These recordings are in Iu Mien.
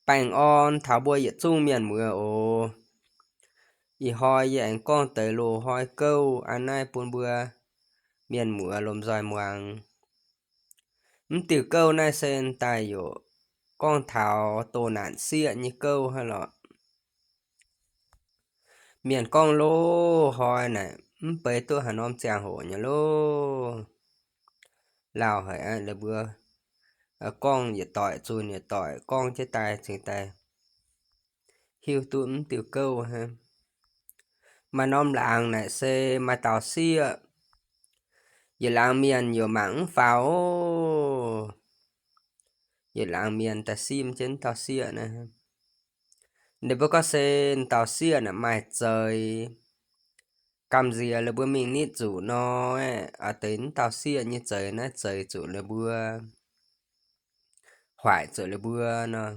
Baengh orn taux mbuo yietc zungv mienh muoz oc. Ih hnoi yie aengx gorngv deix loz-hnoi gouv a'naaiv bun mbuo mienh muoz lomh nzoih muangx. Mv diuh gouv naaiv se daaih yaac gorngv taux doh naanc sieqv nyei gouv hnangv lorqc. Mienh gorngv loz-hnoi naaic mv beiz duqv haaix norm ziangh hoc nyei loh. Lauh haic aqv, la'buo gorngv yietc doic zunh yietc doic, gorngv jienv daaih cingx daaih hiuv duqv mv diuh gouv hnangv. Maaih norm laangz naaic se maaih dauh sieqv, yietc laangz mienh yaac mangc mv faaux oc. Yietc laangz mienh daaih simv jienv dauh sieqv naaiv. Ninh mbuo gorngv se dauh sieqv naaic maaih zeix. Gamh nziex la'buo mingh nitv zuqc nor, a'deix mv dauh sieqv nyei zeix naaiv zeix zuqc la'buo, hoic zuqc la'buo nor.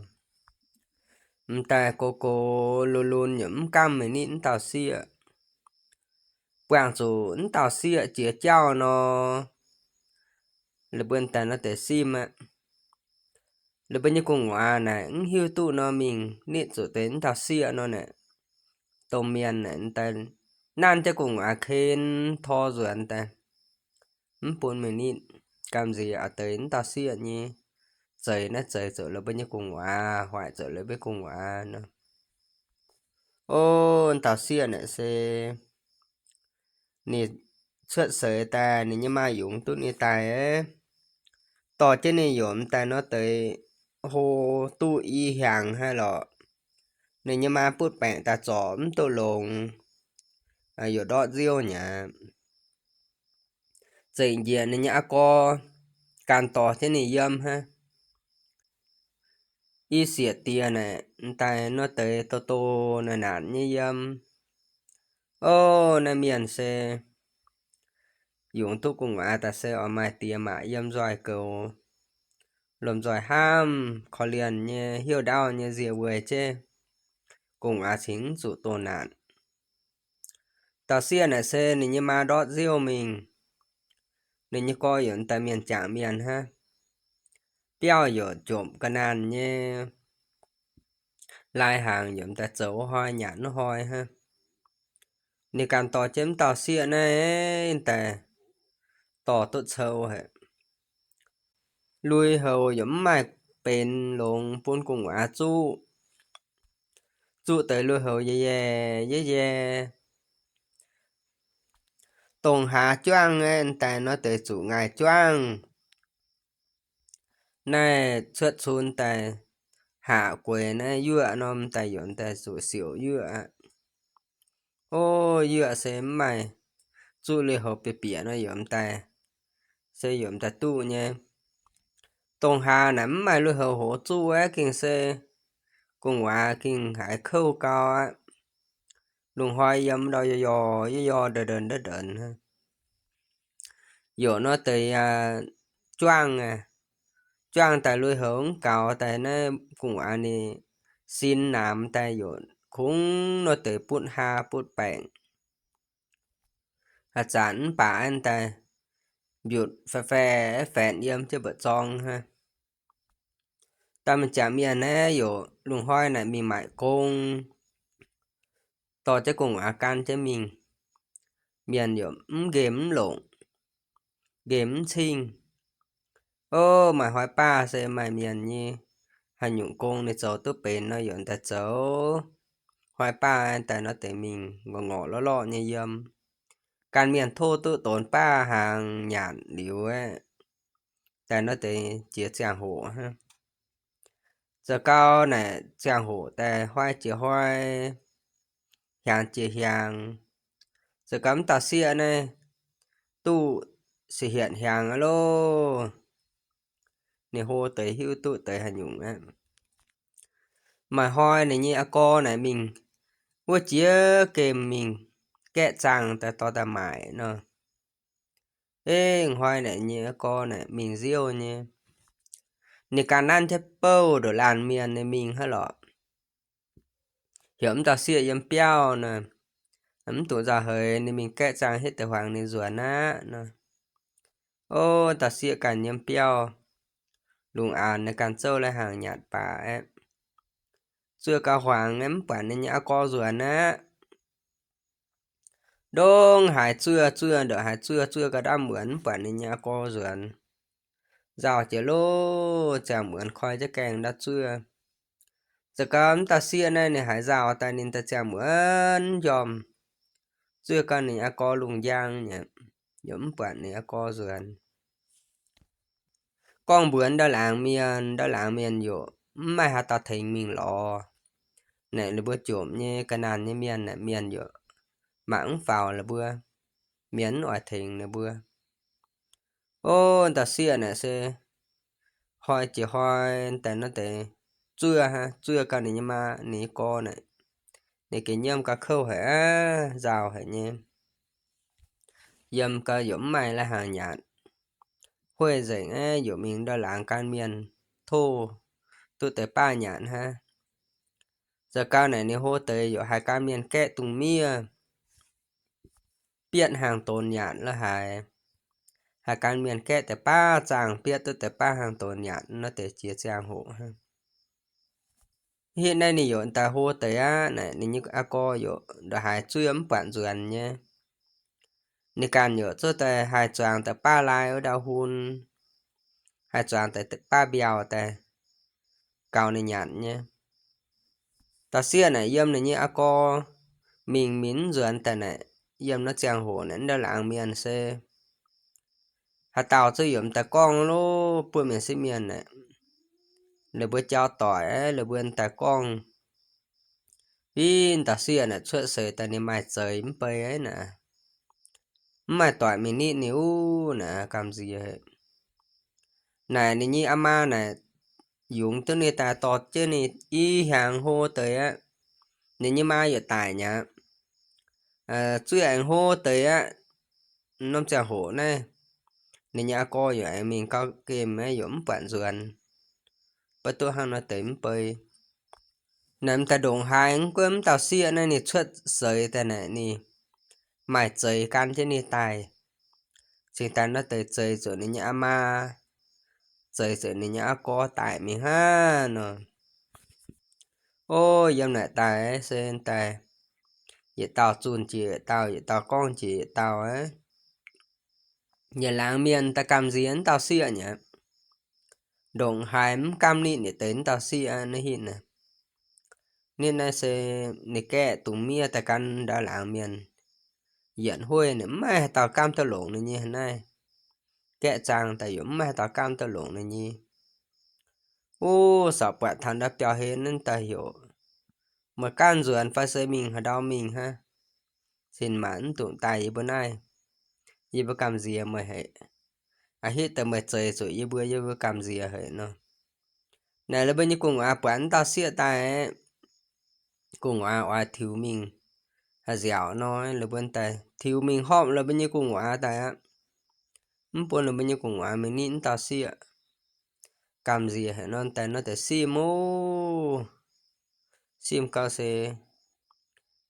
M'daaih gox gox lunx lunx yaac mv gamh mingh nitv mv dauh sieqv. Buangh zuqc mv dauh sieqv jiex jauv nor, la'buo daaih nor deix simv aqv. La'buo nyei gu'nguaaz naaic mv hiuv duqv nor mingh nitv zuqc deix mv dauh sieqv nor naaic, domh mienh naaic daaih nanv jienv gu'nguaaz ken tor nzuonx daaih, mv bun mingh nitv. Gamh nziex a'deix mv dauh sieqv nyei zeix naaiv zeix zuqc la'buo nyei gu'nguaaz, hoic zuqc la'buo gu'nguaaz nor. O, dauh sieqv naaic se ninh cuotv seix daaih, ninh nyei maa yungz duqv ninh daaih, dorh jienv ninh yaac m'daaih nor deix hlo duqv i hiaangx haic lorqc. Ninh nyei maa butv baengc daaih zorc mv duqv longx, yaac ndortv nziouv nyei aqv. Zengc njiec ninh nyei aa gorx gan dorh jienv ninh yiem hnangv. I sieqv diex naaic m'daaih nor deix doh doh naanc naanc nyei yiem. O, naaiv mienh se yungz duqv gu'nguaaz daaih se oix maaih diex maac yiem nzoih goux, lomh nzoih hnamv korv-lienh nyei, hnyouv ndaauv nyei nzie weic jienv gu'nguaaz cingx mv zuqc doh naanc. Dauh sieqv naaic se ninh nyei maa ndortv nziouv mingh, ninh nyei gorx yaac daaih mienh jangc mienh hnangv. Biauv yaac jomc ga'naanh nyei, lai hnaangx yaac daaih zoux wuov hnoi nyanc wuov hnoi hnangv. Ninh ganh dorh jienv mv dauh sieqv naaiv daaih dorh duqv cou haic. Lui-houx yaac mv maaih benx longx bun gu'nguaaz zuqv. Zuqv deix lui-houx yie yie, yie yie. Dongh hlaax juangv aeqv, m'daaih nor deix zuqc ngaih juangv. Naaiv cuotv cunx daaih haac gueix naaiv yuoqv nor, m'daaih yaac m'daaih zuqc siouc yuoqv aqv. O, yuoqv se mv maaih zuqv lui-houx bieqc bieqc nor yaac m'daaih, se yaac m'daaih duqv nyei. Dongh hlaax naaic mv maaih lui-houx hoz zuqv aeqv, gengh se gu'nguaaz gengh haiz kouv gau aqv. Lungh hnoi yiem ndau yaac yaac yaac yaac ndonx ndonx ndonx. Yaac nor deix juangv, juangv daaih lui-houx mv gaux daaih naaiv gu'nguaaz ninh sin namx daaih yaac kungx nor deix butv haa butv baengc. Haaix zanc mv baac daaih mbiutc faix faix faenx yiem jienv mba'zorng hnangv. Daaih mienh jangc mienh naaiv yaac lungh hnoi naaic mingh maaic gong, dorh jienv gu'nguaaz gan jienv mingh. Mienh yaac mv nqemh mv longc, nqemh mv cingh. O, maaih hnoi baav se maaih mienh nyei haaix nyungc gong ninh zoux duqv benx nor yaac daaih zoux. Hnoi baav daaih nor deix mingh ngorc ngorc lorqc lorqc nyei yiem. Gan mienh tov duqv donx baav hnaangx nyanc liuz aeqv, daaih nor deix jiex ziangh hoc hnangv. Zoux gau naaic ziangh hoc daaih hnoi jiex hnoi, hiaangx jiex hiaangx. Zoux gau mv dauh sieqv naaiv duqv siec hietc hiaangx aqv loh. Ninh hlo deix hiuv duqv deix haaix nyungc aqv. Maaih hnoi ninh nyei aa gorx naaic mingh wuov jiex gemh mingh gaeqv zaangh daaih dorh daaih maaic nor. Eix hnoi naaic nyei aa gorx naaic mingh nziouv nyei. Ninh ganh nanv jienv bouh ndoqc laanh mienh ninh mingh hnangv lorqc. Heuc mv dauh sieqv yiem biauv nor, mv duqv nzauh heix ninh mingh gaeqv zaangh hitv deix huangx ninh nzuonx aqv nor. O, dauh sieqv ganh yiem biauv, lungh aanx ninh ganh zouv lai-hnaangx nyanc baac aeqv, zuov gau hmuangx, mv buatc ninh nyei aa gorx nzuonx aqv. Ndongc haaix zuov, zuov ndongc haaix zuov, zuov gau ndaamv muonz mv buatc ninh nyei aa gorx nzuonx. Nzauh jiex loh, ziangh muonz koi jienv gaengh ndau zuov. Zoux gau mv dauh sieqv naaiv ninh haiz nzauh daaih ninh daaih ziangh muonz njormh, zuov gau ninh aa gorx lungh njang nyei, yaac mv buatc ninh aa gorx nzuonx. Gorngv mbuox ndau laangz mienh, ndau laangz mienh yaac mv maaih haaix dauh tengx mingh lorz. Naaic ninh mbuo jomc nyei ga'naanh nyei mienh naaic, mienh yaac mangc mv faaux ninh mbuo, mienh mv oix tengx ninh mbuo. O, dauh sieqv naaic se hnoi jiex hnoi daaih nor deix zuov hnangv, zuov gau ninh nyei maa ninh nyei gorx naaic, ninh gengh nyiemv gau kouv haic aqv, nzauh haic nyei. Yiem gau yaac mv maaih lai-hnaangx nyanc. Hueiv nzengc aeqv, yaac mingh ndau laangz gan mienh tov duqv deix baav nyanc hnangv. Zoux gau naaic ninh hlo deix yaac haih gan mienh gaeqv dungz miev, bietv hnaangx-donx nyanc lo haaix, haih gan mienh gaeqv deix baav zaangh, bietv duqv deix baav hnaangx-donx nyanc nor deix jiex ziangh hoc hnangv. Hitv naaiv ninh yaac daaih hlo deix aqv. Naaic ninh nyei aa gorx yaac ndongc haaix zuov mv buatc nzuonx nyei. Ninh ganh yaac zuov daaih haih zuangx deix baav lai wuov ndau hun, haih zuangx deix baav mbiauh daaih gaux ninh nyanc nyei. Dauh sieqv naaic yiem ninh nyei aa gorx mingh mingh mv nzuonx daaih naaic, yiem naaiv ziangh hoc naaic ndau laangz mienh se haaix dauh zuqc yiem daaih gorngv loh, buov mienh sieqv mienh naaic, ninh mbuo jauv doic, ninh mbuo daaih gorngv, Ih, dauh sieqv naaic cuotv seix daaih ninh maaih zeix mv bei aqv naaic, mv maaih doic mingh nitv ninh wuov naaic, gamh nziex haic. Naaic ninh nyei aa maa naaic yungz duqv ninh daaih dorh jienv ninh i hnyangx hlo deix aqv. Ninh nyei maa yaac daic mi'aqv. Zuov aengx hlo deix aqv. Norm ziangh hoc naaiv, ninh nyei aa gorx yaac aengx mingh gauh gemh aqv, yaac mv buatc nzuonx. Beiv duqv hnangv nor deix mv bei. Naaic m'daaih ndongc haaix mv gunv m'dauh sieqv naaiv ninh cuotv seix daaih naaic ninh maaih zeix gan jienv ninh daaih. Cingx daaih nor deix zeix zuqc ninh nyei aa maa, zeix zuqc ninh nyei aa gorx daic mingh hnangv nor. O, yiem naaic daaih se daaih yietc dauh zunh jiex yietc dauh, yietc dauh gorngv jiex yietc dauh aqv. Yietc laangz mienh daaih gamh nziex m'dauh sieqv mi'aqv. Ndongc haaix mv gamh nitv yietc deix m'dauh sieqv aqv naaiv hitv naaic. Nitv naaiv se ninh gaeqv dungz miev daaih gan ndau laangz mienh. Yietc hueiv ninh mv maaih haaix dauh gamh duqv longc ninh nyei naaiv. Gaeqv zaang daaih yaac mv maaih haaix dauh gamh duqv longc ninh nyei. Wuov sorc buatc taux ndau biauv-hlen naaiv daaih heuc, meih ganh nzuonx fai se mingh haaix ndau mingh hnangv. Cin-maanc mv dungx daaih yie mbuo naaiv. Yie mbuo gamh nziex meih haic. A'hitv deix meih zeix zuqc yie mbuo, yie mbuo gamh nziex haic nor. Naaic la'buo nyei gu'nguaaz buatc m'dauh sieqv daaih, gu'nguaaz oix tiux mingh haih nziaauc nor, la'buo daaih tiux mingh horpc la'buo nyei gu'nguaaz daaih aqv. Mv bun la'buo nyei gu'nguaaz mingh nitv m'dauh sieqv. Gamh nziex haic nor, daaih nor deix simv oc. Simv gau se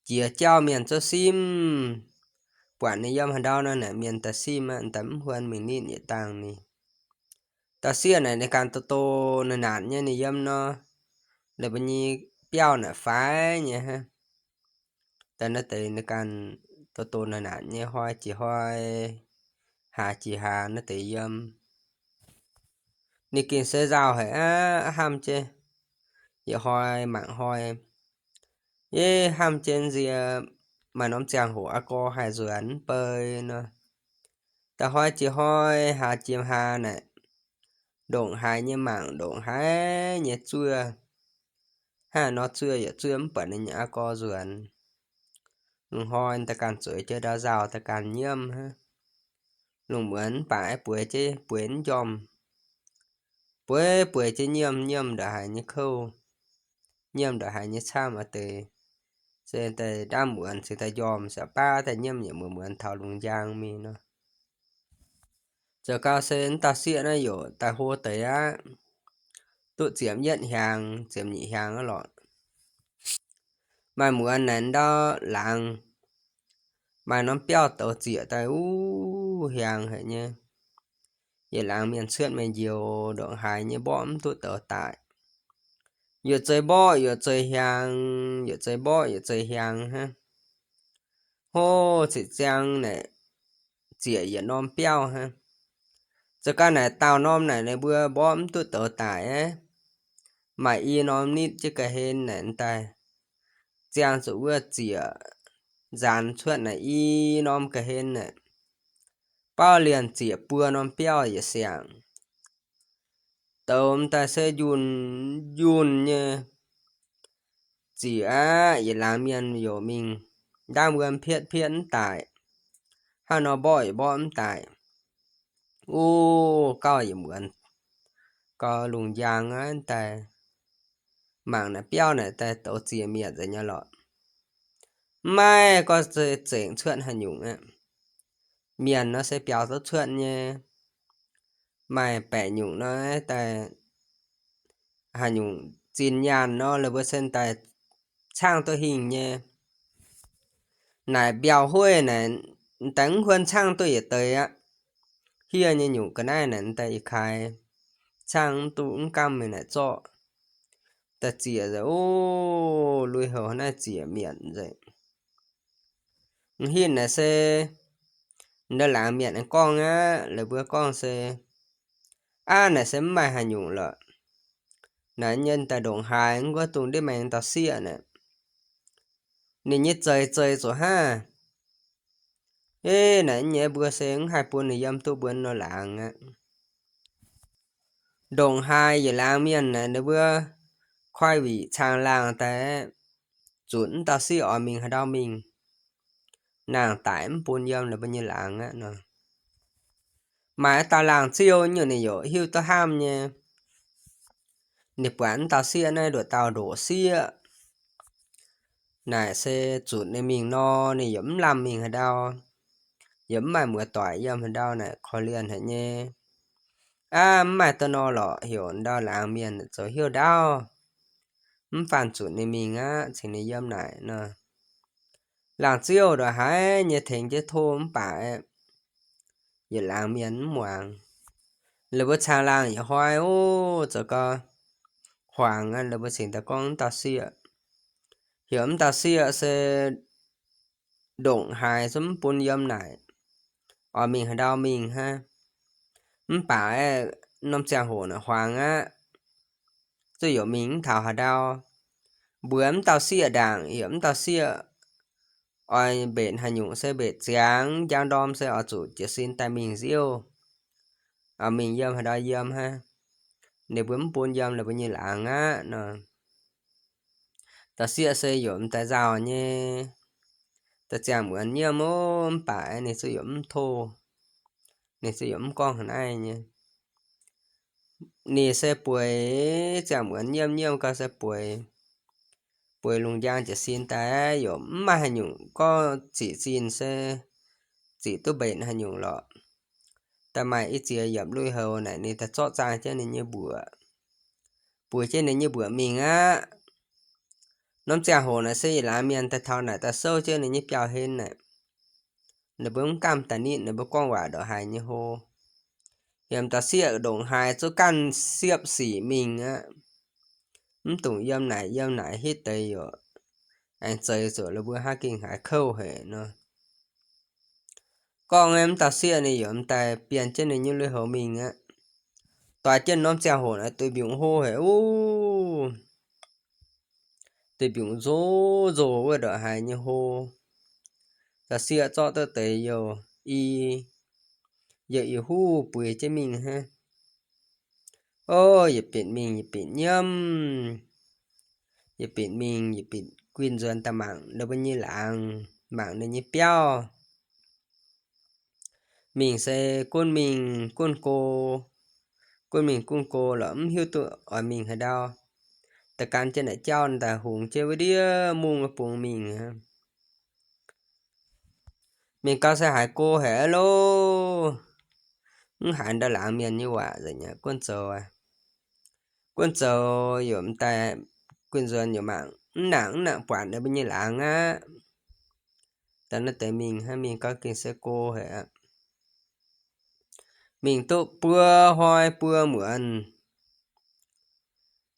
jiex jauv mienh zungv simv. Buatc ninh yiem haaix ndau nor naaic mienh daaih simv aqv, daaih mv huon mingh nitv yietc dangh ninh. Dauh sieqv naaic ninh ganh doz-doz naanc naanc nyei ninh yiem nor, la'buo nyei biauv naaic faix nyei hnangv. Daaih naaiv deix ninh ganh doz-doz naanc naanc nyei, hnoi jiex hnoi, hlaax jiex hlaax naaiv deix yiem. Ninh gengh se nzauh haic aqv, hnamv jienv yietc hnoi mangc hnoi. Yie hnamv jienv nziex maaih norm ziangh hoc aa gorx haih nzuonx mv bei nor. Da'hnoi jiex hnoi, hlaax jiex hlaax naaic, ndongc haaix nyei mangc, ndongc haaix nyei zuov. Hnangv nor zuov yaac zuov mv buatc ninh nyei aa gorx nzuonx. Lungh hnoi daaih ganh zueiz jienv ndau nzauh daaih ganh nyiemv hnangv. Lungh muonz mv baac bueix jienv bueix mv njormh. Bueix bueix jienv nyiemv, nyiemv ndongc haaix nyei kouv, nyiemv ndongc haaix nyei camv aqv deix. Se daaih ndaamv muonz cingx daaih njormh, se baav daaih nyiemv yietc muonz muonz taux lungh njang mingh nor. Zoux gau se m'dauh sieqv naaiv yaac daaih hlo deix aqv. Duqv ziepc yietv hnyangx, ziepc nyeic hnyangx aqv lorqc. Maaih muonz naaic ndau laangz, maaih norm biauv douz zieqc daaih, uv, hiaangx haic nyei. Yietc laangz mienh cuotv mingh njoux ndongc haaix nyei mborqv mv duqv douz daic. Yietc zeiz mborqv yietc zeiz hiaangx, yietc zeiz mborqv yietc zeiz hiaangx hnangv. Hov, ziqc ziang naaic ziec yietc norm biauv hnangv. Zoux gau naaic daauh norm naaic ninh mbuo mborqv mv duqv douz daic aqv. Maaih i norm nitv jienv ga'hlen naaic daaih, ziang zuqc wuov ziec nzaanx cuotv naaic i norm ga'hlen naaic, bauv liemh ziec buo norm biauv yietc siangx. Douz daaih se njunh njunh nyei ziec aqv. Yietc laangz mienh youc mingh ndaamv wuom pietv pietv mv daic, hnangv nor mborqv yietc mborqv mv daic. Uv, gauh yietc muonz gau lungh njang aqv daaih, mangc naaic biauv naaic daaih douz ziec mietc nzengc nyei lorqc. Mv maaih gorngv se zengc cuotv haaix nyungc aqv. Mienh nor se biaux duqv cuotv nyei. Maaih baeqc nyungc nor daaih haaix nyungc zinh nyaanh nor, la'buo cen daaih caangv duqv hingh nyei. Naaic mbiauh hueiv naaic, daaih mv huon caangv duqv yietc deix aqv. Hieh nyei nyungc ga'naaiv naaic daaih ih kaaix caangv mv duqv mv gamh mingh naaic zorqv daaih ziec nzengc. Ov, lui-houx naaiv ziec mietc nzengc. M'hinc naaic se ndau laangz mienh aengx gorngv aqv. La'buo gorngv se, aav, naaic se mv maaih haaix nyungc lorqc. Naaic nyei daaih ndongc haaix mv gunv dongh ndiev maengx dauh sieqv naaic, ninh nyei zeix zeix zuqc hnangv. Ov, naaic nyei mbuo se mv haih bun ninh yiem duqv mbuo nor laangz aqv. Ndongc haaix yietc laangz mienh naaic ninh mbuo koi wuic caangh laangh daaih, zutc mv dauh sieqv oix mingh haaix ndau mingh, nangh daic mv bun yiem ninh mbuo nyei laangz aqv nor. Maaih dauh laangz ziouv nyungc ninh yaac hiuv duqv hnamv nyei. Ninh buatc mv dauh sieqv naaiv nduoqc dauh ndoqc sieqv naaic se zutc ninh mingh nor, ninh yaac mv lamh mingh haaix ndau, yaac mv maaih muoz-doic yiem haaix ndau naaic korv-lienh haic nyei. Aav, mv maaih duqv nor lorqc, heuc ndau laangz mienh zoux hnyouv ndaauv, mv faanh zutc ninh mingh aqv, cingx ninh yiem naaic nor. Laangz ziouv ndongc haaix nyei tengx jienv tov mv baac yietc laangz mienh mv muangx. La'buo caangh laangh yietc hnoi, ov, zoux gau huaangx aqv, la'buo cingx daaih gorngv mv dauh sieqv. Heuc mv dauh sieqv se ndongc haaix zungv mv bun yiem naaic, oix mingh haaix ndau mingh hnangv. Mv baac aeqv, norm ziangh hoc naaic huaangx aqv, zuqc yaac mingh mv taux haaix ndau. Mbuox mv dauh sieqv ndaangc, heuc mv dauh sieqv oix mbenc haaix nyungc se mbenc ziangx, njang ndorm se oix zuqc jiez sin daaih mingh nziouv. Oix mingh yiem haaix ndau yiem hnangv. Ninh mbuo mv bun yiem ninh mbuo nyei laangz aqv nor. Dauh sieqv se yaac m'daaih nzauh nyei, daaih ziangh muonz nyiemv ov, mv baac ninh zuqc yaac mv tov, ninh zuqc yaac mv gorngv haaix naaiv nyei. Ninh se bueix ziangh muonz nyiemv nyiemv gau se bueix, bueix lungh njang jiez sin daaih yaac mv maaih haaix nyungc gorngv ziqc zinh se ziqc duqv mbenc haaix nyungc lorqc. Daaih maaih i ziex yiemc lui-houx naaic ninh daaih zorqv zaang jienv ninh nyei mbuoqc, bueix jienv ninh nyei mbuoqc mingh aqv. Norm ziangh hoc naaic se yietc laangz mienh daaih taux naaic daaih souv jienv ninh nyei biauv-hlen naaic. Ninh mbuo mv gamh daaih nitv ninh mbuo gorngv waac ndongc haaix nyei hlo. Yiem dauh sieqv ndongc haaix zuqc ganh siepv sic mingh aqv. Mv dungx yiem naaic yiem naaic hitv deix yaac aengx zeix zuqc ninh mbuo haaix gengh haaix kouv haic nor. Gorngv mv dauh sieqv ninh yaac m'daaih bienh jienv ninh nyei lui-houx mingh aqv. Doix jienv norm ziangh hoc naaic duih mbiungc hlo haic ov. Duih mbiungc nzoz nzoz wuov ndongc haaix nyei hlo. Dauh sieqv zorqv duqv deix youh i, youh i huv bueix jienv mingh hnangv. Ov, yietc binc mingh yietc binc nyiemv, yietc binc mingh yietc binc guinh nzuonx daaih mangc ninh mbuo nyei laangz, mangc ninh nyei biauv. Mingh se gunv mingh gunv go, gunv mingh gunv go lorqc, mv hiuv duqv oix mingh haaix ndau. Da'gan jienv naaic jauv daaih hungx jienv wuov ndiev mungv wuov bung mingh. Mingh gau se haiz go haic loh. Mv haiz ndau laangz mienh nyei waac nzengc aqv. Gunv zoux aqv. Gunv zoux yaac m'daaih guinh nzuonx yaac mangc mv nangc mv nangc buatc ninh mbuo nyei laangz aqv. Daaih naaiv deix mingh hnangv, mingh gau gengh se go haic aqv. Mingh duqv buo hnoi buo muonz,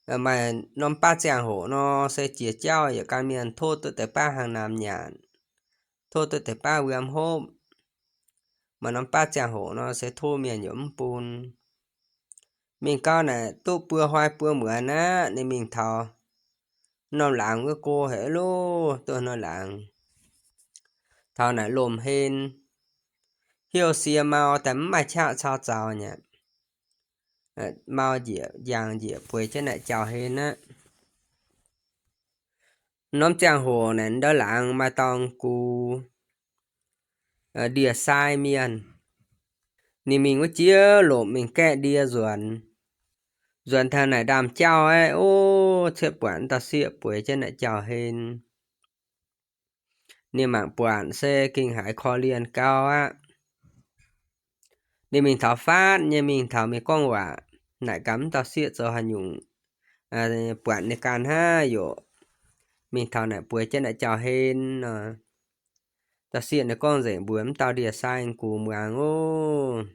Maaih norm baav ziangh hoc nor, se jiex jauv yietc ganh mienh tov duqv deix baav hnaangx-naamh nyanc, tov duqv deix baav wuom hopv. Maaih norm baav ziangh hoc nor, se tov mienh yaac mv bun. Mingh gau naaic duqv buo hnoi buo muonz aqv, ninh mingh taux norm laangz wuov go haic loh, duqv norm laangz. Taux naaic lomh hlen, hiuv sie mau daaih mv maaih qaqv cau zaux nyei. Mau njiec, njang njiec bueix jienv naaic jauv-hlen aqv. Norm ziangh hoc naaic ndau laangz maaih dauh gux ndie-sai mienh. Ninh mingh wuov jiex lomc mingh gaeqv ndie nzuonx. Nzuonx taux naaic ndaamv-jauv aqv, o, cietv buatc dauh sieqv bueix jienv naaic jauv-hlen. Ninh mangc buatc se gengh haiz korv-lienh gau aqv. Ninh mingh taux faatv nyei, mingh taux mingh gorngv waac naaic gaax wuov dauh sieqv zoux haaix nyungc, buatc ninh ganh hnangv, yaac mingh taux naaic bueix jienv naaic jauv-hlen nor. Dauh sieqv ninh gorngv nzengc mbuox wuov dauh ndie-sai gux muangx oc.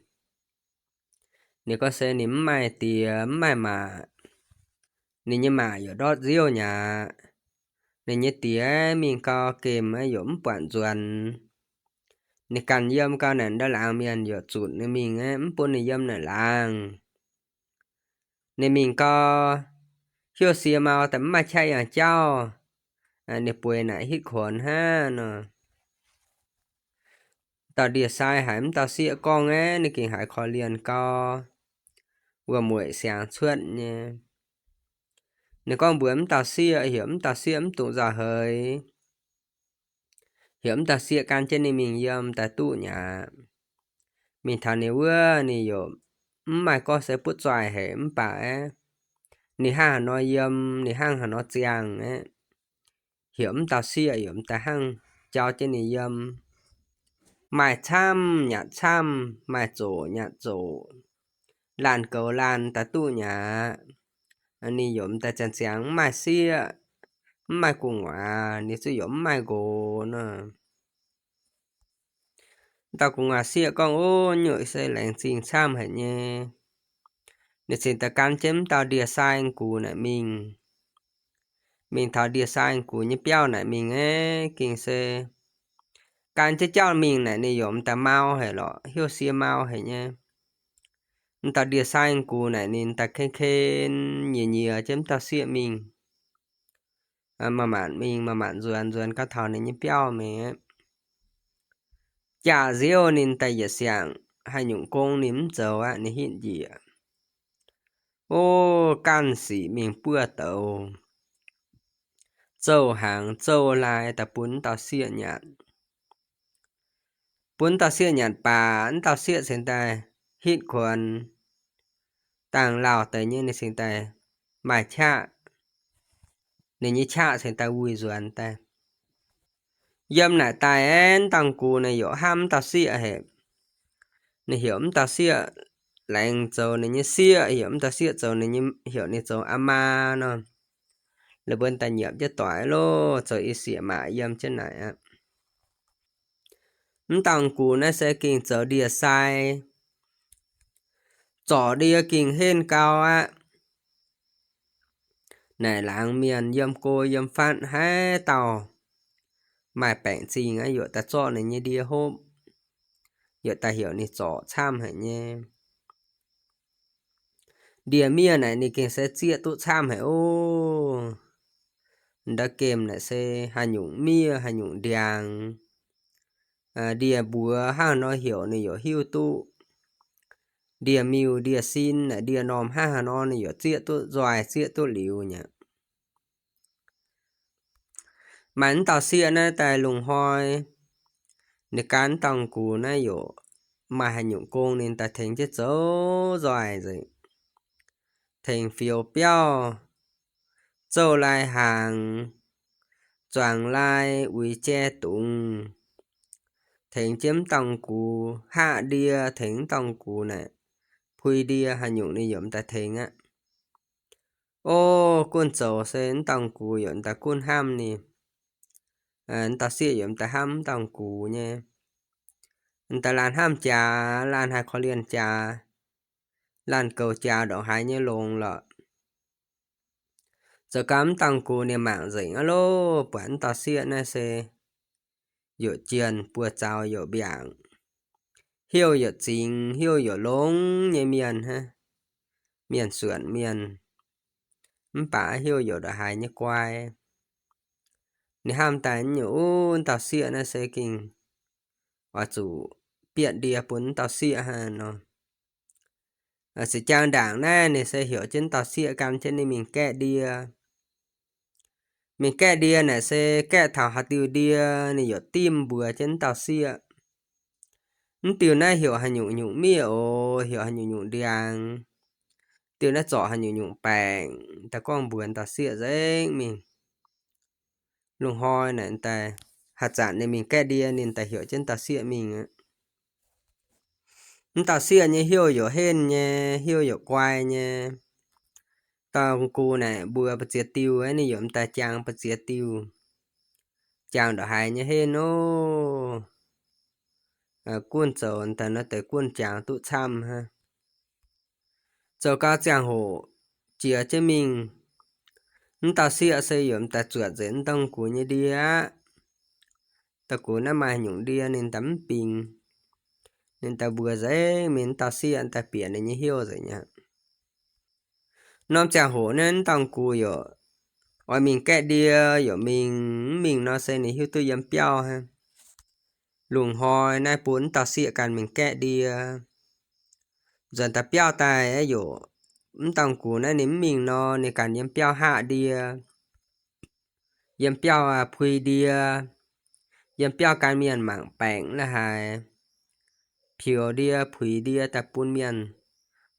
Ninh gorngv se ninh mv maaih diex mv maaih maac. Ninh nyei maac yaac ndortv nziouv nyei aqv. Ninh nyei diex mingh gau gemh aqv, yaac mv buatc nzuonx. Ninh ganh yiem gau naaic ndau laangz mienh yaac zutc ninh mingh aqv, mv bun ninh yiem naaic laangz. Ninh mingh gau, hiuv sie mau daaih mv maaih qaqv yangh jauv. Ninh bueix naaic hitv kuonx hnangv nor. Dauh ndie-sai haiz wuov dauh sieqv gorngv aqv, ninh gengh haiz korv-lienh gau, wuom-mueic siangx cuotv nyei. Ninh gorngv mbuox wuov dauh sieqv, heuc wuov dauh sieqv mv dungx nzauh heix, heuc wuov dauh sieqv gan jienv ninh mingh yiem daaih duqv nyei aqv. Mingh taux ninh wuov, ninh yaac mv maaih gorngv se butv zoih haic mv baac aeqv, ninh hnangv haaix nor yiem, ninh hnangv haaix nor ziangh aeqv, heuc wuov dauh sieqv yaac daaih hnangv jauv jienv ninh yiem. Maaih camv nyanc camv, maaih zoqc nyanc zoqc, laanh goux laanh daaih duqv nyei aqv. Ninh yaac daaih ziangh ziangx mv maaih sieqv, mv maaih gu'nguaaz, ninh zuqc yaac mv maaih nqox nor. Dauh gu'nguaaz-sieqv gorngv, Ov, nyungc se laengz zingh camv haic nyei. Ninh cingx daaih gan jienv wuov dauh ndie-sai gux naaic mingh. Mingh taux ndie-sai gux nyei biauv naaic mingh aeqv, gengh se gan jienv jauv mingh naaic ninh yaac daaih mau haic lorqc, hiuv sie mau haic nyei. Wuov dauh ndie-sai gux naaic ninh daaih ken ken nyiex nyiex jienv wuov dauh sieqv mingh. Maaih maanc mingh, maaih maanc nzuonx, nzuonx gau taux ninh nyei biauv mingh aqv. Jaax nziouv ninh daaih yietc siangx haaix nyungc gong ninh mv zoux aqv, ninh hitv njiec. Ov, ganh sic mingh buov douz, zouv hnaangx zouv lai daaih bun wuov dauh sieqv nyanc. Bun wuov dauh sieqv nyanc baac wuov dauh sieqv cingx daaih hitv kuonx, dangh lauh deix nyei ninh cingx daaih maaih qaqv, ninh nyei qaqv cingx daaih wuih nzuonx daaih. Yiem naaic daaih aeqv, wuov dauh gux naaic yaac hnamv wuov dauh sieqv haic. Ninh heuc wuov dauh sieqv laengz zoux ninh nyei sieqv, heuc wuov dauh sieqv zoux ninh nyei, heuc ninh zoux aa maa nor. Laaix mbuo daaih nyiemc jienv doic loh, zoux i sieqv maac yiem jienv naaic aqv. Wuov dauh gux naaiv se gengh zoux ndie-sai, zorc ndie gengh henv gau aqv. Naaic laangz mienh yiem go yiem fatv haaix dauh maaih baengc zingh aqv, yaac daaih zorqv ninh nyei ndie hopv, yaac daaih heuc ninh zorc camv haic nyei. Ndie-miev naaic ninh gengh se zieqv duqv camv haic oc. Ndau gemh naaic se haaix nyungc miev haaix nyungc ndiangx. Ndie-mbuox hnangv haaix nor heuc ninh yaac hiuv duqv. Ndie-miuh ndie-sin naaic ndie-normh hnangv haaix nor ninh yaac zieqv duqv nzoih zieqv duqv liuz nyei. Maaih wuov dauh sieqv naaiv daaih lungh hnoi, ninh gan wuov dauh gux naaiv yaac maaih haaix nyungc gong ninh daaih tengx jienv zoux nzoih nzengc. Tengx fioux biauv, zouv lai-hnaangx, zuangx lai, uix jai dungz, tengx jienv wuov dauh gux haqv ndie, tengx wuov dauh gux naaic pui ndie, haaix nyungc ninh yaac daaih tengx aqv. Ov, gunv zoux se wuov dauh gux yaac daaih gunv hnamv ninh. Wuov dauh sieqv yaac daaih hnamv wuov dauh gux nyei. Daaih laanh hnamv jaax, laanh haih korv-lienh jaax, laanh goux jaax ndongc haaix nyei longx lorqc. Zoux gau mv dauh gux ninh mangc nzengc aqv loh, buatc mv dauh sieqv naaiv se youc jienh buoz-zaux youc mbiaangc, heuv youc zingx, heuv youc longx nyei mienh hnangv, mienh suonc mienh, mv baac heuv youc ndongc haaix nyei guai. Ninh hnamv daaih nyungc, Uv, mv dauh sieqv naaiv se gengh oix zuqc bietv ndie bun mv dauh sieqv hnangv nor. Zinh jangx ndaangc naaiv ninh se heuc jienv mv dauh sieqv gan jienv ninh mingh gaeqv ndie. Mingh gaeqv ndie naaic se gaeqv taux haaix diuh ndie, ninh youc dimv mbuox jienv mv dauh sieqv. Mv diuh naaiv heuc haaix nyungc nyungc miev oc, heuc haaix nyungc nyungc ndiangx, diuh naaiv zorc haaix nyungc nyungc baengc, daaih gorngv mbuox mv dauh sieqv nzengc mingh. Lungh hnoi naaic daaih, haaix zanc ninh mingh gaeqv ndie ninh daaih heuc jienv mv dauh sieqv mingh aqv. Mv dauh sieqv nyei heuv youc henv nyei, heuv youc guai nyei. Dauh gux naaic mbuox ba'ziex diuh, ninh youc m'daaih jangx ba'ziex diuh, jangx ndongc haaix nyei henv oc. Gunv zoux daaih nor deix gunv jangx duqv camv hnangv. Zoux gau ziangh hoc jiex jienv mingh, mv dauh sieqv se youc m'daaih zuotc nzengc mv dauh gux nyei ndie aqv. Dauh gux naaiv maaih nyungc ndie ninh daaih mv bingx. Ninh daaih mbuox nzengc mingh, mv dauh sieqv daaih bieqc ninh nyei heuv nzengc aqv. Norm ziangh hoc naaiv mv dauh gux youc oix mingh gaeqv ndie, youc mingh mv mingh nor se ninh hiuv duqv yiem biauv hnangv. Lungh hnoi naaiv bun mv dauh sieqv ganh mingh gaeqv ndie. Nzuonx daaih biauv daaih youc mv dauh gux naaiv ninh mv mingh nor ninh ganh yiem biauv haqv ndie, yiem biauv puix ndie, yiem biauv gan mienh mangc baengc la'haaix, piux ndie puix ndie daaih bun mienh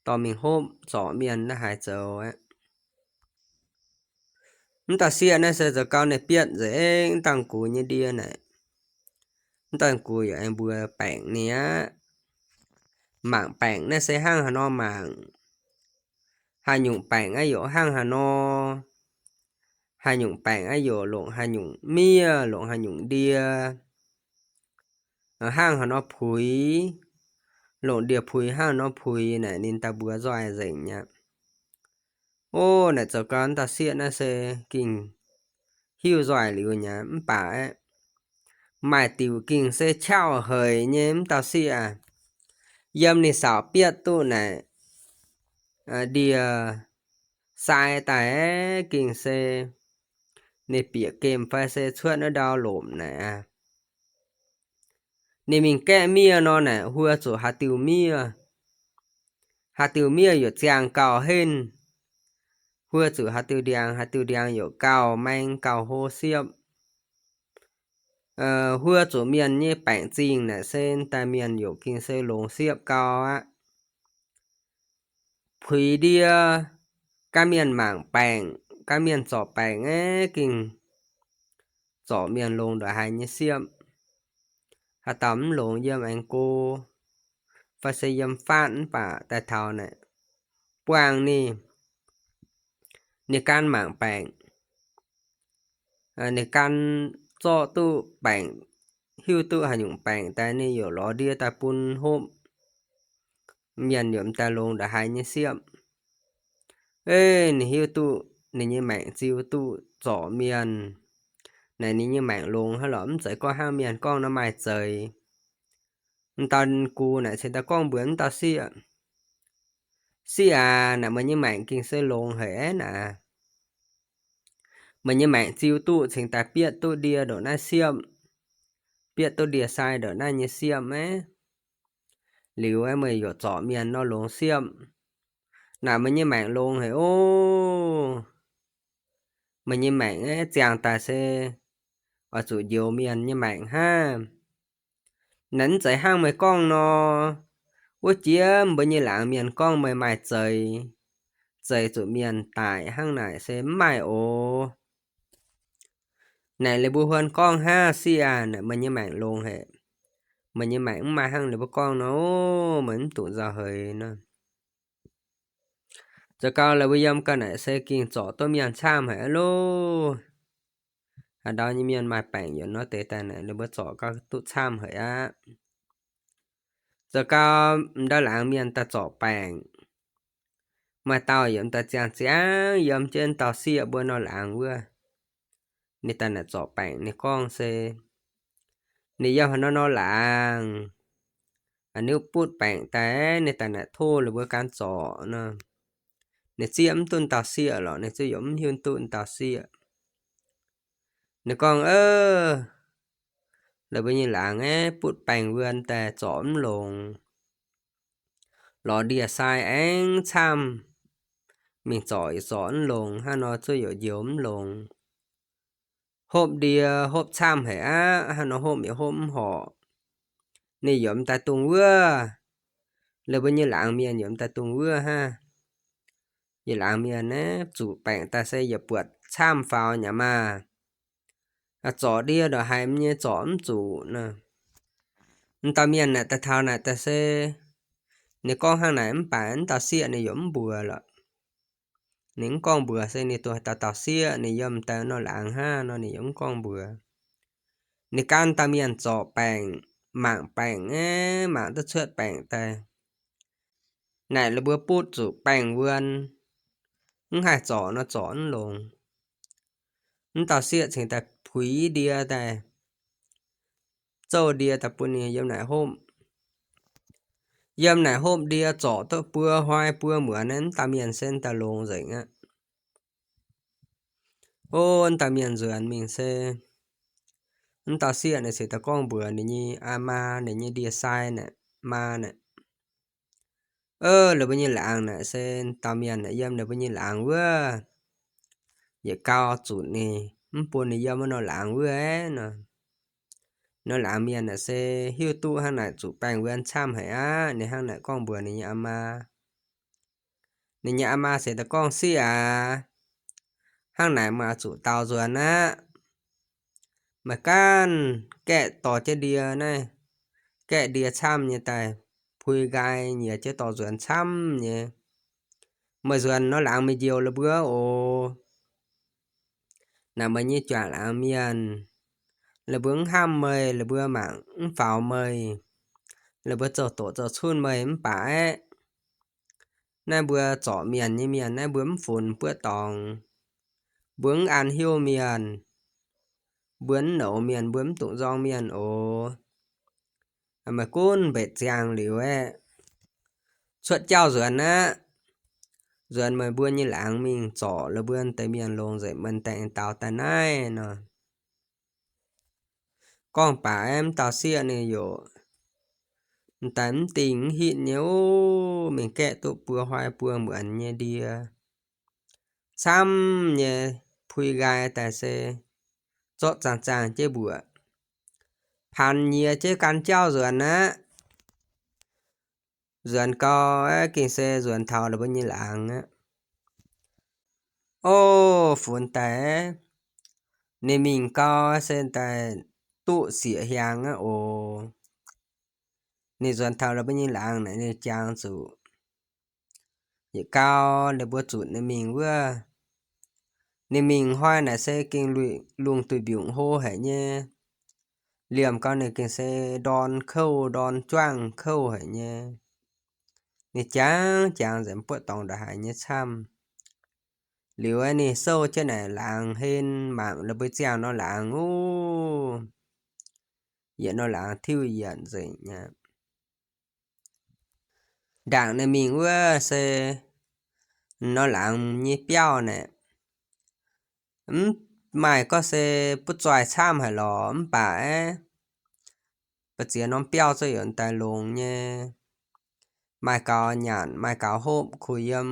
dorh mingh hopv zorc mienh la'haaix zoux aqv. Mv dauh sieqv naaiv se zoux gau ninh bietv nzengc mv dauh gux nyei ndie naaic. Mv dauh gux yaac aengx mbuox baengc ninh aqv. Mangc baengc naaiv se hnangv haaix nor mangc, haaix nyungc baengc aqv youc hnangv haaix nor, haaix nyungc baengc aqv youc longc haaix nyungc miev, longc haaix nyungc ndie, hnangv haaix nor puix, longc ndie-puix hnangv haaix nor puix naaic ninh daaih mbuox nzoih nzengc aqv. Ov, naaic zoux gau mv dauh sieqv naaiv se gengh hiuv nzoih liuz nyei, mv baac aeqv, maaih diuc gengh se qauv haic nyei mv dauh sieqv aac. Yiem ninh saauc bietv duqv naaic ndie sai daaih aeqv, gengh se ninh bieqc gemh fai se cuotv naaiv ndau lomc naaic aac. Ninh mingh gaeqv miev nor naaic huo zuqc haaix diuh miev, haaix diuh miev youc ziangh gauh henv, huo zuqc haaix diuh ndiangx, haaix diuh ndiangx youc gauh maeng gauh hlo siepv. Huo zuqc mienh nyei baengc zingh naaic se daaih mienh youc gengh se longx siepv gau aqv. Puix ndie, gan mienh mangc baengc, gan mienh zorc baengc aeqv, gengh zorc mienh longx ndongc haaix nyei siepv. Haaix dauh mv longx yiem aengx go, fai se yiem faatv mv baac daaih taux naaic buangh ninh, ninh gan mangc baengc, ninh gan zorqv duqv baengc, hiuv duqv haaix nyungc baengc daaih ninh youc lorz ndie daaih bun hopv. Mienh yaac m'daaih longx ndongc haaix nyei siepv. Ov, ninh hiuv duqv ninh nyei maengc ziu duqv zorc mienh naaic ninh nyei maengc longx hnangv lorqc, mv zeiz gorngv hnangv mienh gorngv nor maaih zeix. M'dauh gux naaic cingx daaih gorngv mbuox m'dauh sieqv, Sieqv aac, naaic meih nyei maengc gengh se longx haic aqv naaic. Meih nyei maengc ziu duqv cingx daaih bietv duqv ndie ndongc naaiv siepv, bietv duqv ndie sai ndongc naaiv nyei siepv aqv. Liuz aeqv, meih youc zorc mienh nor longx siepv. Naaic meih nyei maengc longx haic ov. Meih nyei maengc aeqv, ziangh daaih se oix zuqc njoux mienh nyei maengc hnangv. Naaic mv zeiz hnangv meih gorngv nor, wuov jiex mbuo nyei laangz mienh gorngv meih maaih zeix, zeix zuqc mienh daic hnangv naaic se mv maaih oc. Naaic ninh mbuo huon gorngv, Hnangv sieqv aac, naaic meih nyei maengc longx haic. Meih nyei maengc mv maaih hnangv ninh mbuo gorngv nor, meih mv dungx nzauh heix nor. Zoux gau laaix mbuo yiem gau naaic se gengh zorc duqv mienh camv haic aqv loh. Haaix ndau nyei mienh maaih baengc yietc nor deix daaih naaic ninh mbuo zorc gau duqv camv haic aqv. Zoux gau m'ndau laangz mienh daaih zorc baengc. Maaih dauh yiem daaih ziangh ziangv yiem jienv dauh sieqv mbuo nor laangz wuov. Ninh daaih naaic zorc baengc, ninh gorngv se, ninh yiem haaix nor nor laangz, a'niuv butv baengc daaih, ninh daaih naaic tov la'buo gan zorc nor. Ninh zieqv mv duqv dauh sieqv lorqc, ninh zieqv yaac mv hiuv duqv dauh sieqv. Ninh gorngv, La'buo nyei laangz aeqv, butv baengc wuon daaih zorc mv longx. Lorz ndie-sai aengx camv, mingh zorc yaac zorc mv longx, hnangv nor zuov yaac njoux mv longx. Hopv ndie hopv camv haic aqv, hnangv nor hopv yaac hopv mv horpc. Ninh yiem daaih dungx wuov, la'buo nyei laangz mienh yiem daaih dungx wuov hnangv. Yie laangz mienh naaiv zuqc baengc daaih se yietc buatc camv faaux nyei maah. Zorc ndie ndongc haaix nyei zorc mv zuqc nor. M'dauh mienh naaic daaih taux naaic daaih se ninh gorngv hnangv naaic mv baac m'dauh sieqv ninh yaac mv mbuox lorqc. Ninh mv gorngv mbuox se ninh dongh haaix dauh dauh sieqv, ninh yiem daaih nor laangz hnangv nor ninh yaac mv gorngv mbuox. Ninh gan dauh mienh zorc baengc, mangc baengc aeqv, mangc duqv cuotv baengc daaih. Naaic la'buo butv zuqc baengc wuon, mv haih zorc nor zorc mv longx. M'dauh sieqv cingx daaih puix ndie daaih, zouv ndie daaih bun ninh yiem naaic hopv. Yiem naaic hopv ndie zorc duqv buo hnoi buo muonz naaiv, m'dauh mienh se m'daaih longx nzengc aqv. O, m'dauh mienh nzuonx mingh se, m'dauh sieqv naaic se daaih gorngv mbuox ninh nyei aa maa, ninh nyei ndie-sai naaic, maa naaic, O, la'buo nyei laangz naaic se dauh mienh naaic yiem la'buo nyei laangz wuov, yietc gau zuqc ninh mv bun ninh yiem wuov nor laangz wuov aeqv nor. Nor laangz mienh naaic se hiuv duqv hnangv naaic zuqc baengh wuon camv haic aqv. Ninh hnangv naaic gorngv mbuox ninh nyei aa maa. Ninh nyei aa maa se daaih gorngv, Sieqv aac, hnangv naaic meih zuqc daaux nzuonx aqv. Meih ganh gaeqv dorh jienv ndie naaiv, gaeqv ndie camv nyei daaih pui nqaai nyiex jienv dorh nzuonx camv nyei. Meih nzuonx nor laangz meih njoux la'buo oc. Naaic meih nyei juangc laangz mienh, la'buo mv hnamv meih, la'buo mangc mv faaux meih, la'buo zoux doqc zoux cunv meih mv baac aeqv, naaiv mbuo zorc mienh nyei mienh naaiv mbuo mv funx buoqv dorngx, mbuo mv an hiuv mienh, mbuo mv nouz mienh, mbuo mv dungx nzorng mienh oc. Meih gunv mbetc ziangh liuz aeqv, cuotv jauv nzuonx aqv. Nzuonx meih mbuo nyei laangz mingh zorc la'buo deix mienh longx nzengc, meih daaih daaux daaih naaiv nor. Gorngv baac aeqv, m'dauh sieqv ninh yaac m'daaih mv dingh mv hitv nyei, o, mingh gaeqv duqv buo hnoi buo muonz nyei ndie, camv nyei, pui nqaai daaih se zorqv zaangh zaangh jienv mbuoqc, paanx nyiex jienv gan jauv nzuonx aqv. Nzuonx gau aeqv, gengh se nzuonx taux la'buo nyei laangz aqv. O, funx daaih, ninh mingh gau se daaih duqv sieqv hiaangx aqv oc. Ninh nzuonx taux la'buo nyei laangz naaic ninh jangx zuqc, yietc gau ninh mbuo zutc ninh mingh wuov. Ninh mingh hnoi naaic se gengh lungh duih mbiungc hlo haic nyei. Liemh gau ninh gengh se ndorn kouv ndorn juangv kouv haic nyei. Ninh jangx jangx nzengc, buoqv dorngx ndongc haaix nyei camv. Liuz aeqv, ninh souv jienv naaic laangz hlen mangc la'buo ziangh nor laangz, o, yietc nor laangz tiuv yienc nzengc aqv. Ndaangc ninh mingh wuov se nor laangz nyei biauv naaic, mv maaih gorngv se butv zoih camv haic lorqc, mv baac aeqv, ba'ziex norm biauv zungv yaac daaih longx nyei. Maaih gaux nyanc, maaih gaux hopv, kuh yiem,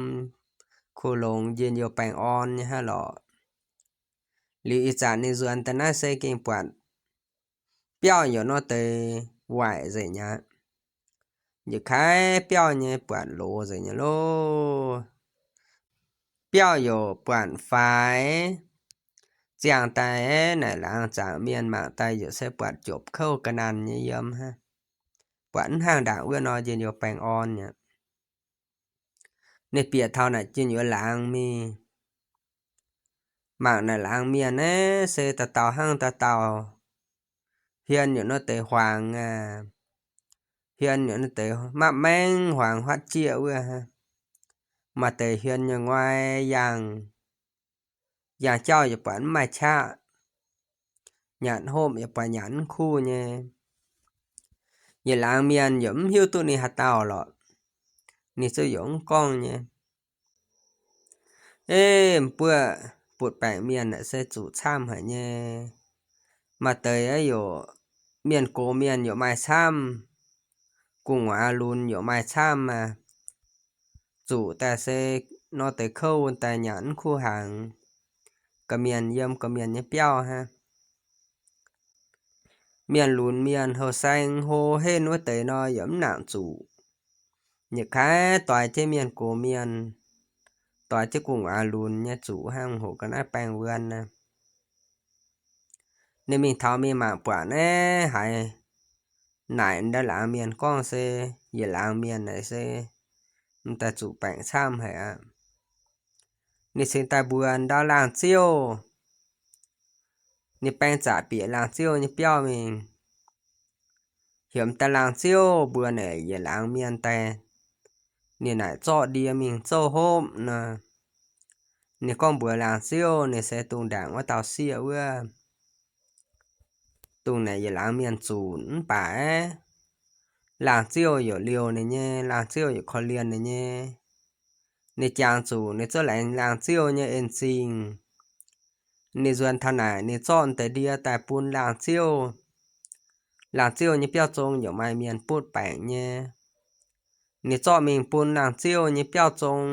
kuh longx, njien-youh baengh orn nyei hnangv lorqc. Liuz ih zanc ninh nzuonx daaih naaiv se gengh buatc biauv yaac nor deix waaic nzengc aqv. Yietc kaaix biauv nyei buatc loz nzengc nyei loh. Biauv yaac buatc faix. Ziangh daaih naaic laangz zaangc mienh mangc daaih yaac se buatc jopc kouv ga'naanh nyei yiem hnangv. Buatc mv hnangv ndaangc wuov nor njien-youh baengh orn aqv. Ninh bieqc taux naaic njien-youh laangz mingh. Mangc naaic laangz mienh naaiv se dauh dauh hnangv dauh dauh. Hmien yaac nor deix huaangx aqv. Hmien yaac nor deix mapv maengv huaangx huaatv jieqv wuov hnangv. Maaih deix hmien nyei nguai yangh, yangh jauv yaac buatc mv maaih qaqv, nyanc hopv yaac buatc nyanc mv kuh nyei. Yietc laangz mienh yaac mv hiuv duqv ninh haaix dauh lorqc, ninh zungv yaac mv gorngv nyei. Ei, mbuo butv-baengc mienh naaic se zuqc camv haic nyei. Maaih deix yaac mienh gox mienh yaac maaih camv, gu'nguaaz lunx yaac maaih camv maah. Zuqc daaih se nor deix kouv daaih nyanc mv kuh hnaangx, gorqv-mienh yiem gorqv-mienh nyei biauv hnangv. Mienh lunx mienh houh saeng hlo henv wuov deix nor yaac mv nangc zuqc. Yietc kaaix doix jienv mienh gox mienh, doix jienv gu'nguaaz lunx nyei zuqc hnangv hoc ga'naaiv baengh wuonh naaiv. Ninh mingh taux mingh mangc buatc naaiv haiz naaic ndau laangz mienh gorngv se, yietc laangz mienh naaic se m'daaih zuqc baengc camv haic aqv. Ninh cingx daaih mbuox ndau laangh ziouv, ninh baeng zaqc bieqc laangh ziouv nyei biauv mingh, heuc m'daaih laangh ziouv mbuox naaic yietc laangz mienh daaih, ninh naaic zorqv ndie mingh zouv hopv nor. Ninh gorngv mbuox laangh ziouv ninh se dongh ndaangc wuov dauh sieqv wuov, dongh naaic yietc laangz mienh zunc mv baac laangh ziouv yaac liouh ninh nyei, laangh ziouv yaac korv-lienh ninh nyei. Ninh jangx zuqc ninh zungv laengz laangh ziouv nyei en-zingh. Ninh nzuonx taux naaic ninh zorqv deix ndie daaih bun laangh ziouv. Laangh ziouv nyei biauv zong yaac maaih mienh butv baengc nyei. Ninh zorqv mingh bun laangh ziouv nyei biauv zong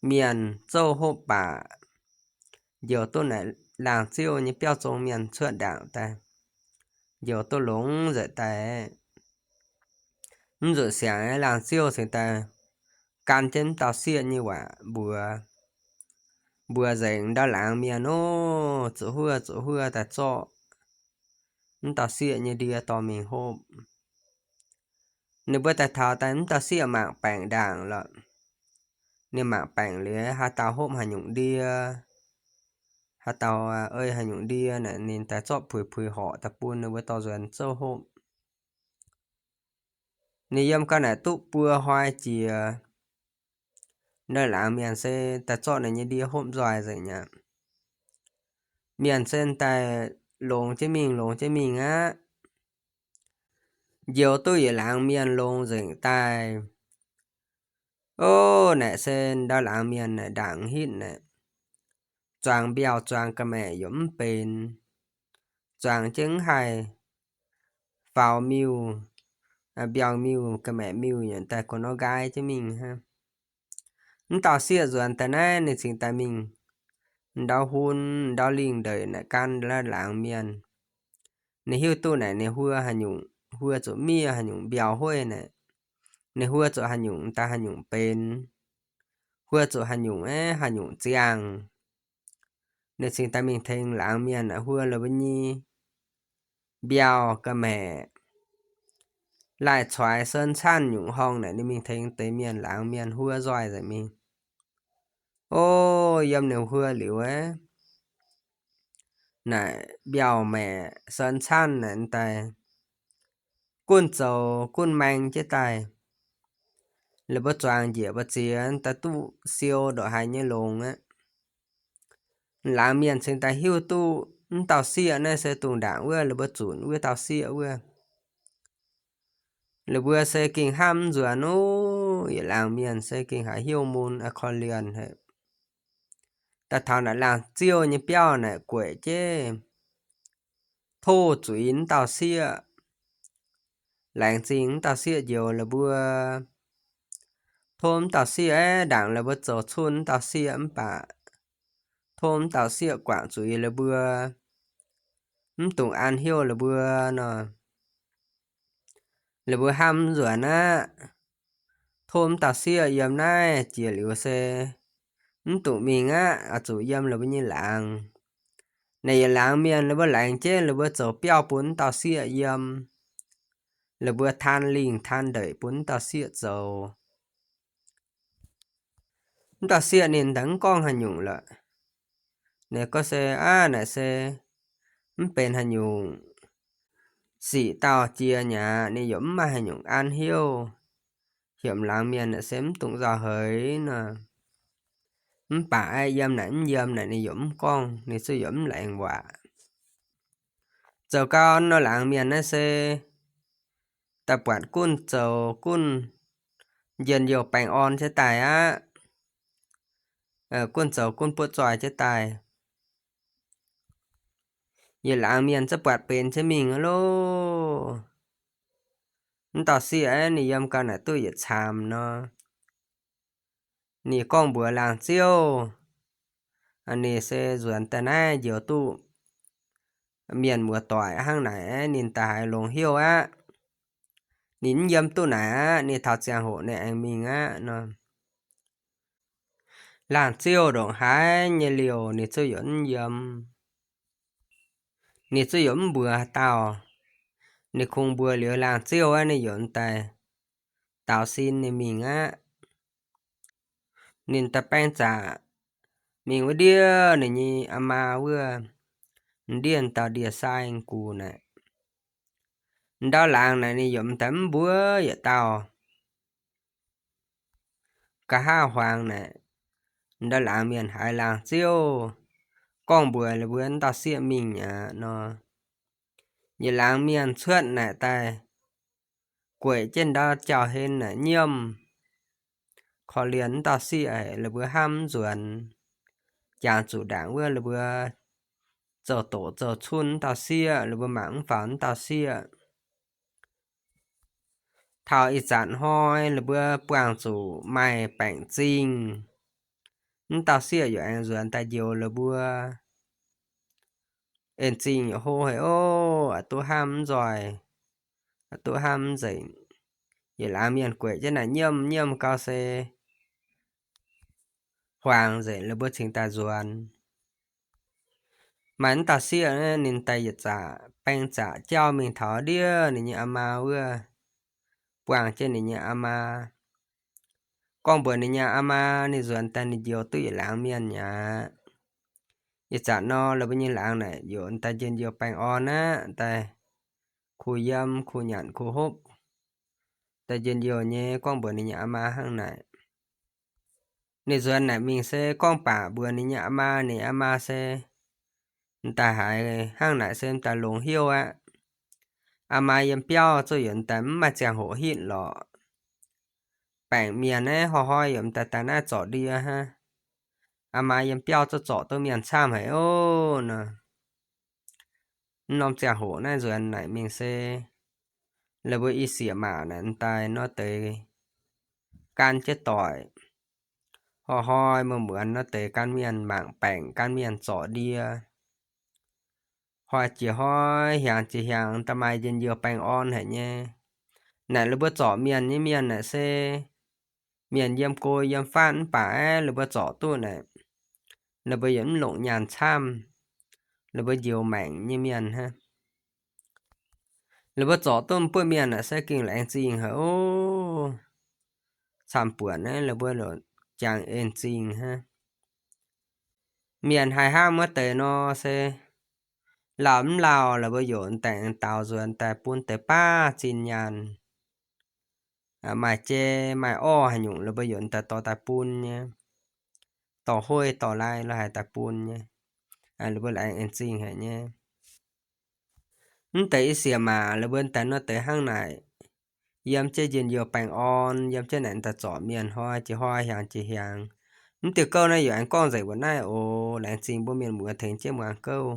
mienh zouv hopv baac njoux duqv naaic laangh ziouv nyei biauv zong mienh cuotv ndaangc daaih, njoux duqv longx nzengc daaih. Mv nzunc siangx laangh ziouv cingx daaih gan jienv m'dauh sieqv nyei waac mbuox, mbuox nzengc ndau laangz mienh nor, zuqc huov zuqc huov daaih zorqv m'dauh sieqv nyei ndie dorh mingh hopv. Ninh mbuo daaih taux daaih m'dauh sieqv mangc baengc ndaangc lorqc. Ninh mangc baengc liuz haaix dauh hopv haaix nyungc ndie, haaix dauh ei haaix nyungc ndie naaic ninh daaih zorqv puix puix horqc daaih bun ninh mbuo dorh nzuonx zouv hopv. Ninh yiem gau naaic duqv buo hnoi jiex, ndau laangz mienh se daaih zorqv ninh nyei ndie hopv nzoih nzengc aqv. Mienh se daaih longx jienv mingh, longx jienv mingh aqv. Njoux duqv yietc laangz mienh longx nzengc daaih. Ov, naaic se ndau laangz mienh naaic ndaangc hitv naaic, zuangx mbiauh zuangx ga'maeqc yaac mv benx, zuangx jienv mv haih faaux miuh, mbiauh miuh ga'maeqc miuh yaac daaih gu'nguaaz nqaai jienv mingh hnangv. M'dauh sieqv nzuonx daaih naaiv ninh cingx daaih mingh ndau hun ndau lingh ndeic naaic gan ndau laangz mienh. Ninh hiuv duqv naaic ninh huo haaix nyungc, huo zuqc miev haaix nyungc mbiauh hueiv naaic, ninh huo zuqc haaix nyungc daaih haaix nyungc benx, huo zuqc haaix nyungc aeqv haaix nyungc ziangh. Ninh cingx daaih mingh tengx laangz mienh naaic huo la'buo nyei mbiauh ga'maeqc, laih coix sen canh nyungc horngh naaic ninh mingh tengx deix mienh laangz mienh huo nzoih nzengc mingh. Ov, yiem ninh huo liuz aeqv, naaic mbiauh maeqc sen canh naaic daaih gunv zoux gunv maeng jienv daaih. La'buo zuangx njiec mbu'ziex daaih duqv siou ndongc haaix nyei longx aqv. Laangz mienh cingx daaih hiuv duqv m'dauh sieqv naaiv se dongh ndaangc wuov la'buo zunc wuov dauh sieqv wuov. La'buo se gengh hnamv nzuonx ov, yietc laangz mienh se gengh haiz hnyouv mun aqv, korv-lienh haic. Daaih taux naaic laangz ziouv nyei biauv naaic gueic jienv tov zuiz m'dauh sieqv, laengz zingh m'dauh sieqv njoux la'buo. Tov m'dauh sieqv aeqv, ndaangc la'buo zoux cunh m'dauh sieqv mv baac tov m'dauh sieqv guangc zuiz la'buo, mv dungx an hnyouv la'buo nor. La'buo hnamv nzuonx aqv. Tov m'dauh sieqv yiem naaiv jiex liuz se mv dungx mingh aqv, oix zuqc yiem la'buo nyei laangz. Naaic yietc laangz mienh la'buo laengz jienv la'buo zoux biauv bun m'dauh sieqv yiem. La'buo taan lingh taan ndeic bun m'dauh sieqv zoux. M'dauh sieqv ninh daaih mv gorngv haaix nyungc lorqc. Ninh gorngv se, aav, naaic se mv benx haaix nyungc. Sic dauh jiex nyei aqv, ninh yaac mv maaih haaix nyungc an hnyouv. Heuc laangz mienh naaic se mv dungx nzauh heix nor. Mv baac aeqv, yiem naaic mv yiem naaic ninh yaac mv gorngv, ninh zuqc yaac mv laengz waac. Zoux gau nor laangz mienh naaiv se daaih buatc gunv zoux gunv njien-youh baengh orn jienv daaih aqv. Gunv zoux gunv buov zoih jienv daaih. Yietc laangz mienh zungv buatc benx jienv mingh loh. Mv dauh sieqv aeqv, ninh yiem gau naaic duqv yietc caamx nor, ninh gorngv mbuox laangz ziouv, ninh se nzuonx daaih naaiv njoux duqv mienh muoz doic hnangv naaic aeqv, ninh daaih haiz longx hnyouv aqv. Ninh mv yiem duqv naaic aqv, ninh taux ziangh hoc ninh aengx mingh aqv nor. Laangz ziouv ndongc haaix nyei liouh ninh zuqc yaac mv yiem. Ninh zuqc yaac mv mbuox haaix dauh. Ninh kungx mbuox liuz laangz ziouv aqv, ninh yaac daaih daaux sin ninh mingh aqv. Ninh daaih baeng zaqc mingh wuov ndiev ninh nyei aa maa wuov, ndiev dauh ndie-sai gux naaic. Ndau laangz naaic ninh yaac daaih mv mbuox yietc dauh. Nqa'haav hmuangx naaic, ndau laangz mienh haiz laangz ziouv gorngv mbuox la'buo dauh sieqv mingh aqv nor, yietc laangz mienh cuotv naaic daaih gueic jienv ndau jauv-hlen naaic nyiemv, korv-lienh wuov dauh sieqv haic, la'buo hnamv mv nzuonx. Jangx zuqc ndaangc wuov la'buo zoux doqc zoux cunv wuov dauh sieqv, la'buo mangc mv faaux wuov dauh sieqv. Taux ih zanc hnoi la'buo buangh zuqc maaih baengc zingh, wuov dauh sieqv yaac aengx nzuonx daaih njoux la'buo. En zingh yaac hlo haic oc, a'duqv hnamv mv nzoih, a'duqv hnamv mv nzengc. Yietc laangz mienh gueic jienv naaic nyiemv nyiemv gau se hmuangx nzengc la'buo cingx daaih nzuonx. Maaih wuov dauh sieqv ninh daaih yietc zaqc baeng zaqc jauv mingh taux ndiev ninh nyei aa maa wuov, buangh jienv ninh nyei aa maa, gorngv mbuox ninh nyei aa maa ninh nzuonx daaih ninh njoux duqv yietc laangz mienh aqv. Ih zanc nor la'buo nyei laangz naaic yaac daaih njien-youh baengh orn aqv, daaih kuh yiem kuh nyanc kuh hopv, daaih njien-youh nyei gorngv mbuox ninh nyei aa maa hnangv naaic. Ninh nzuonx naaic mingh se gorngv baac mbuox ninh nyei aa maa, ninh aa maa se m'daaih haiz hnangv naaic se m'daaih longx hnyouv aqv. Aa maa yiem biauv zuqc yaac m'daaih mv maaih ziangh hoc hitv lorqc. Baengc mienh naaiv hnoi-hnoi yaac m'daaih daaih naaiv zorc ndie hnangv. Aa maa yiem biauv zuqc zorc duqv mienh camv haic oc nor. Mv norm ziangh hoc naaiv nzuonx naaic mingh se la'buo i sieqv maac naaic m'daaih nor deix gan jienv doic. Hnoi-hnoi muonz-muonz nor deix gan mienh mangc baengc, gan mienh zorc ndie. Hnoi jiex hnoi, hiaangx jiex hiaangx, da'maaih njien-youh baengh orn haic nyei. Naaic la'buo zorc mienh nyei mienh naaic se mienh yiem go yiem fatv mv baac aeqv, la'buo zorc duqv naaic, la'buo yaac mv longc nyaanh camv, la'buo njoux maengc nyei mienh hnangv. La'buo zorc duqv m'buoqv mienh naaic se gengh laengz zingh haic oc. Camv-buonc naaiv la'buo longc jangx en zingh hnangv. Mienh haih hnamv wuov deix nor se lauh mv lauh la'buo yaac m'daaih daaux nzuonx daaih bun deix baav zinh nyaanh. Maaih jai maaih orv haaix nyungc la'buo yaac m'daaih dorh daaih bun nyei. Dorh hoi dorh lai la'haiz daaih bun nyei. La'buo laengz en zingh haic nyei. Mv deix i sieqv maac la'buo m'daaih nor deix hnangv naaic, yiem jienv njien-youh baengh orn, yiem jienv naaic m'daaih zorc mienh hnoi jiex hnoi hiaangx jiex hiaangx. Mv diuh gouv naaiv yaac aengx gorngv nzengc mbuo naaiv oc. Laengz zingh mbuo mienh muoz tengx jienv muangx gouv.